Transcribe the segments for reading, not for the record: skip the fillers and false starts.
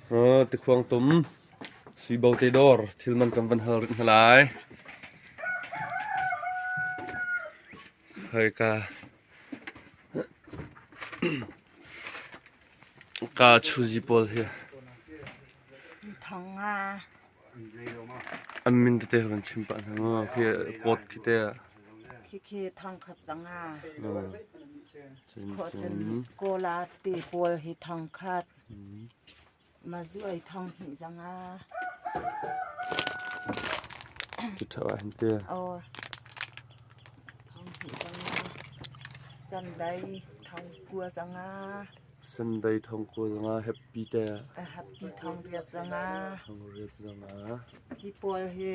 Tikhuang tum Suibo te dawr thil man kan van hal rih hna lai. Hoi ka chuzi pawl hi. Thong nga. An min tete kan chim pah hna maw? Khi kawt khi te. Khi khi thong khat zanga. Khawh cun Kawla te pawl hi thong khat. Mazuai thong hnih zanga. Cu ṭha ah hin te. Aw. Thong hnih zanga. Sandai thong kua zanga. Sandai thong kua zanga happy te. Happy thong riat zanga. Thong riat zanga. Hi pawl hi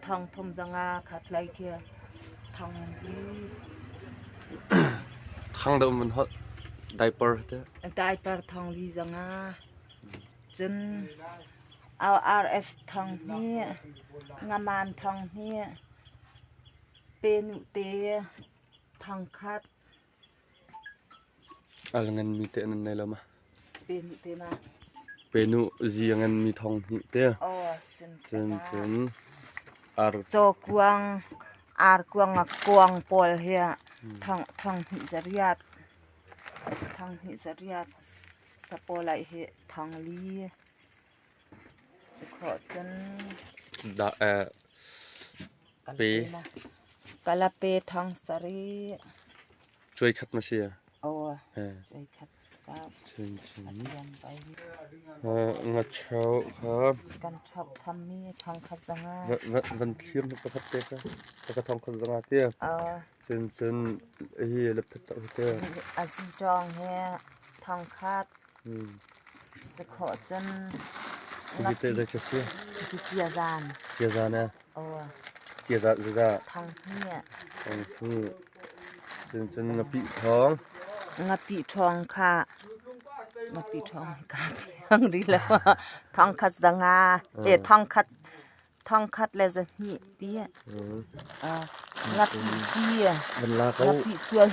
thong thum zanga khat lai khi thong li. Thang deuh man hot diaper te. Diaper thong li zanga. Cun RS thong hi ngaman thong hi penu te thong khat. Al nganmi te nan nei lo ma? Penu te ma. Penu zi a nganmi thong hnih te. Oh, cun Cun cun ar caw kuang ar kuang a kuang pawl hi thong thong hnih zariat thong hnih zariat sapawlai hi thong li cu khawh cun da pe kalape thong sarih cuai khat ma si aw cuai khat ka cun cun ngachau kha kan chok chammi thong khat zanga van thlir na pakhat te kha ka thong khat zanga te cun cun hi laptop ta te azi tong he thong khat Cakhawh cun Hi te zei si? Hi cia zan. Cia zan eh? Aw. Cia zan zeizah? Thang hnih. Thang hnih. Cun cun ngapih thawng. Ngapih thawng kha ngapih thawng hi ka fiang rih lo. Thong khat zanga e thong khat thong khat le zahnih ti. Ngapih ci. Van la ko. Ngapih cuai.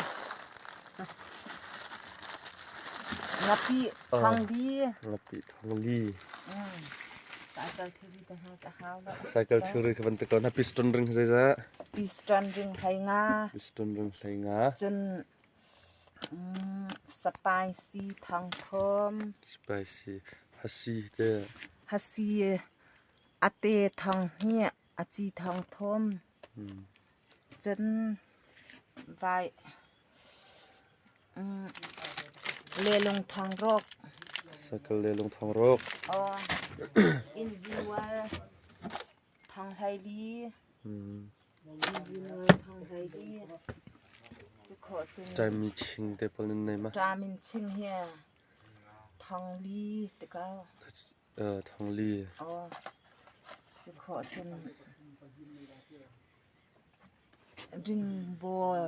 Ngapih thongli. Ngapih thongli. Cycle thilri te hna ka hau lo. Cycle thilri kha van te ko na piston ring zeizah? Piston ring hlei nga. Piston ring hlei nga. Cun spicy thong thum. Spicy hasi te. Hasi ate thong hnih aci thong thum. Cun vai lelung thong rawk. Cycle lelung thong rawk. Aw. Inzinual thong hlei li. Inzinual thong hlei li. Cu khawh cun. Ṭaimi ching te pawl nan nei ma? Ṭamin ching hi thong li te ko. Thong li. Aw. Cu khawh cun Ringbawl.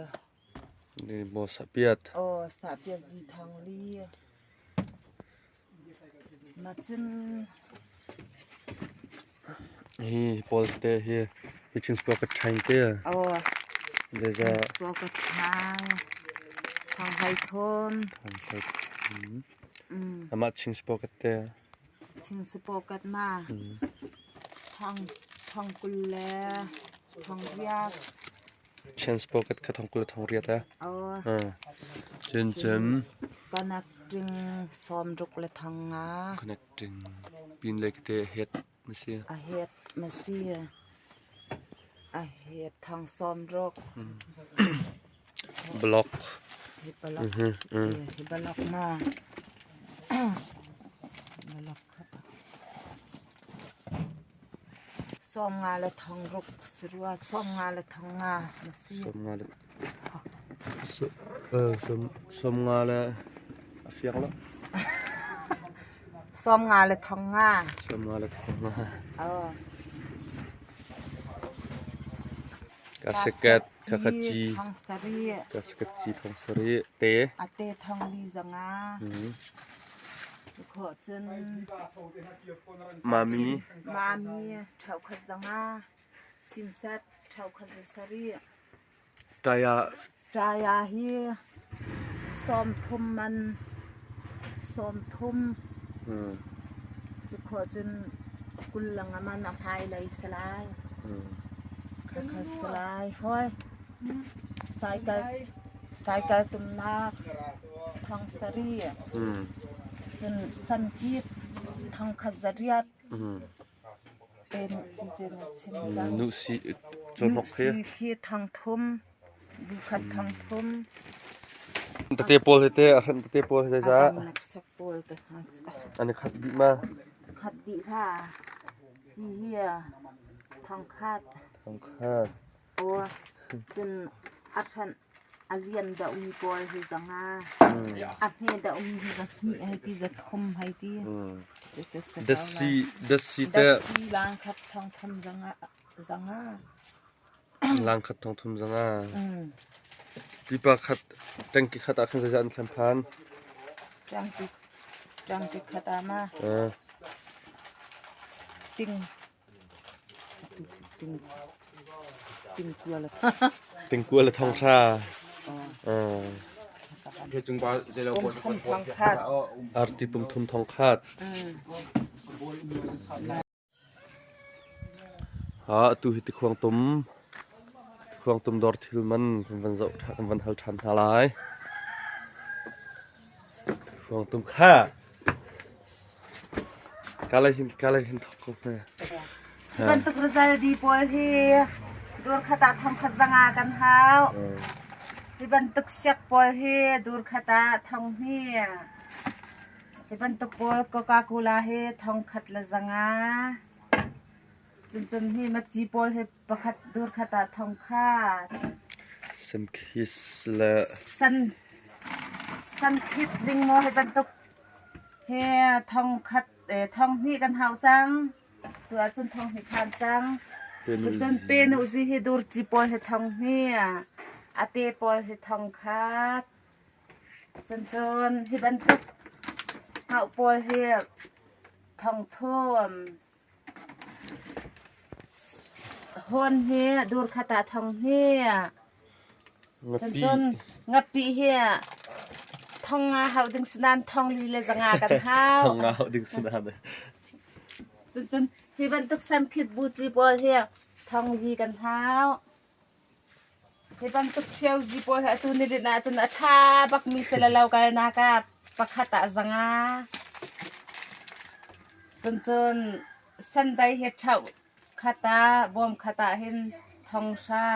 Ringbawl sahpiat. Aw, sahpiat zi thang li. Ma cun Hi pawl te hi hi ching sport ka thaing te. Aw. Zeizah. Sport ka thaing. Thang hai thon. Thang hai thon. Amah ching sport ka te. Ching sport kat ma. Thong thong kul le thong riat. Chance pocket kha thong kul le thong riat eh. Aw. Cun cun. Connecting sawm ruk le thong nga. Connecting pin le kete het ma si. A het ma si. A het thong sawm ruk. Block. Hi block. Hi block ma. Block kha. Sawm nga le thong ruk si rua. Sawm nga le thong nga na si. Sawm nga le sawm nga le a fiang lo. Sawm nga le thong nga. Sawm nga le thong nga. Oh. Ka sikat ka ka ci. Ka sikat ci thong sarih te. Ate thong li zanga. Khawh cun Mami. Mami ṭhau khat zanga. Chinsat ṭhau khat za sarih. Ṭaya. Ṭaya hi sawm thum man sawm thum. Cu khawh cun 20 lengmang a hmailei si lai. Khakha si lai. Hawi. Cycle cycle tumnak thong sarih. Cun sankit thong khat zariat. Pen ci cin a chim cang. Nuhsi cawhnok khi. Nuhsi khi thong thum. Bu khat thong thum. Tete pawl hi te a hran tete pawl hi zeizah? A dang sak pawl te An i khat dih ma? Khat dih hlah. Hi hi thong khat. Thong khat. Aw, cun a hran a lian deuhmi pawl hi zanga. A hme deuhmi hi za hnih hei ti za thum hei ti. Cucu si ko Dasi dasi te. Dasi lang khat thong thum zanga zanga. Lang khat thong thum zanga. Pipa khat tangki khat ah khan zeizah an thlen phan? Tangki tangki khat ah ma? Ting ting ting kua le Ting kua le thong hra. Pum thum thong khat. Arti pum thum thong khat. Ha atu hi tikhuang tum tikhuang tum dawr thil man kan van zoh ṭhan kan van hal ṭhan hna lai. Tikhuang tum kha kalay hin kalay hin thok ko hme. Hi bantuk rizal di pawl hi dur khat ah thong khat zanga kan hau. Hi bantuk siak pawl hi dur khat ah thong hnih. Hi bantuk pawl Coca-Cola hi thongkhat le zanga. Cuncun hi maci pawl hi pakhat dur khat ah thongkhat. Sunkist le San Sunkist ding maw hi bantuk hi thongkhat thonghnih kan hauh cang. Tu ahcun thonghnih phan cang. Cucun penuhzi hi durci pawl hi thonghnih, ate pawl hi thongkhat. Cuncun hi bantuk hnauh pawl hi thongthum, hawn hi dur khat ah thong hnih. Cuncun ngapih hi thong nga hauh ding si nain thong li le zanga kan hauh. Thong nga hauh ding si nain. Cuncun hi bantuk samphit buci pawl hi thong li kan hauh. Hi bantuk ṭhiozi pawl hi atu nilin ahcun a ṭha bakmi si le lo kalnak ah pakhat ah zanga. Cuncun sandai hi ṭhauh khat ah bawm khat ah hin thong hra.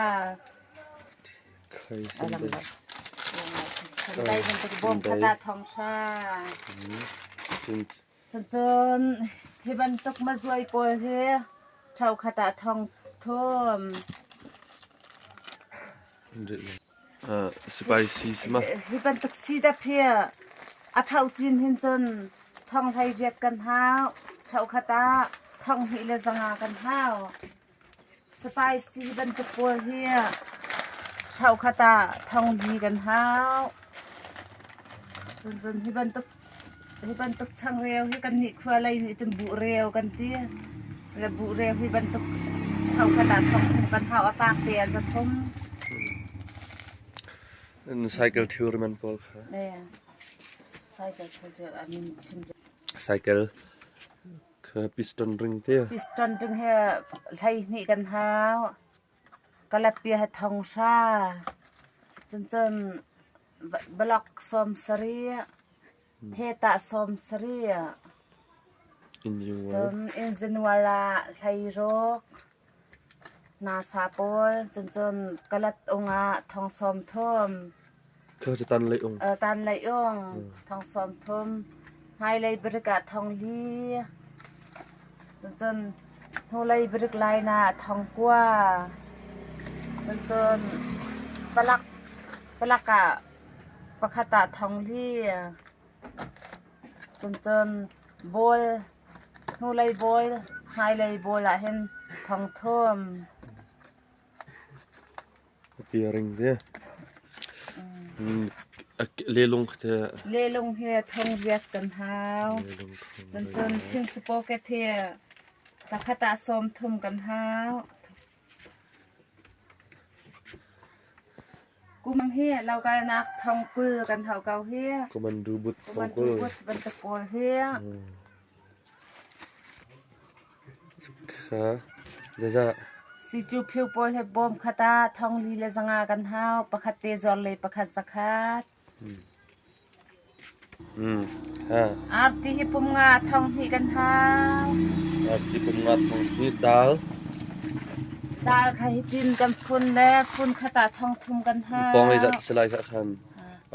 Sandai bantuk bawm khat ah thong hra. Cuncun hi bantuk mazuai pawl hi ṭhokhat ah thong thum. Spicy si ma? Hi bantuk sidap hi a ṭho cin hin cun thong 18 kan hau. Ṭhokhat ah thong hnih le zanga kan hau. Spicy bantuk pawl hi ṭhokhat ah thong li kan hau. Cuncun hi bantuk hi bantuk changreu hi kannih khua lei nih cun buhreu kan ti. Le buhreu hi bantuk ṭhokhat ah thong thum kan hau. A pak te ah za thum. Cycle thilri man pawl kha. Cycle thil cu a min chim. Cycle Piston ring te. Piston ring he 12 kan hau. Kalapia he thong hra. Cuncun block 70, heta 70. Cun inzinual ah hlei rawk, nasa pawl, cuncun kalat ung ah thong 30. Kha cu tan lei ung. Tan lei ung thong 30. Hmailei brik ah thong li. Cuncun hnulei brik line ah thong kua. Cuncun palak palak ah pakhat ah thong li. Cuncun bawl hnulei bawl hmailei bawl ah hin thong thum. Piring te. Lelung te. Lelung he thong riat kan hau. Cuncun thingsapoket he pakhat ah 30 kan hau. Kum hi lokalnak thong 20 kan hau ko hi. Kumandu but thong 20. Kumandu but bantuk pawl hi. Arsa zeizah? Sicu phiu pawl he bawm khat ah thong li le zanga kan hau. Pakhat te zuar le pakhat zakhat. Arti hi pum nga thong hnih kan hau. Arti pum nga thong hnih dal. Dal kha hi tin kan phun le phun khat ah thong thum kan hau. Pong ei zat salai kha khan.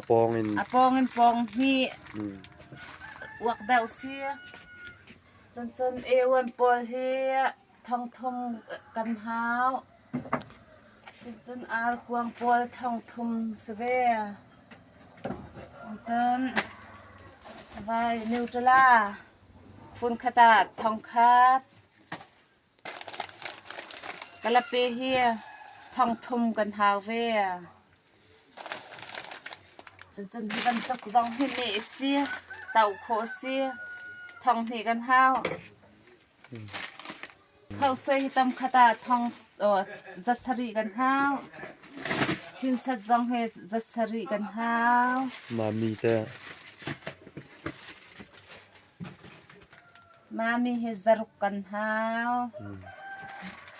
A pong in. A pong in pong hnih. Uak deuh si. Cun cun ewan pawl hi thong thum kan hau. Cun arkuang pawl thong thum si ve. Cun vai neutral fun khat ah thong khat. Kalape hi thong thum kan hau ve. Cuncun hi bantuk zong hi meh a si, toh khawh a si. Thong hnih kan hau. Khausuai hi tam khat ah thong za sarih kan hau. Chinsat zong hi za sarih kan hau. Mami te. Mami hi zaruk kan hau.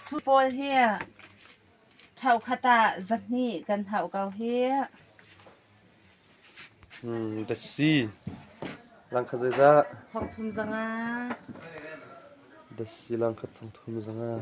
Su pawl hi Ṭhaukhat ah zahnih kan hauh ko hih. Ka si. Lang khat zeizah? Thong thum zanga. Da si lang khat thong thum zanga.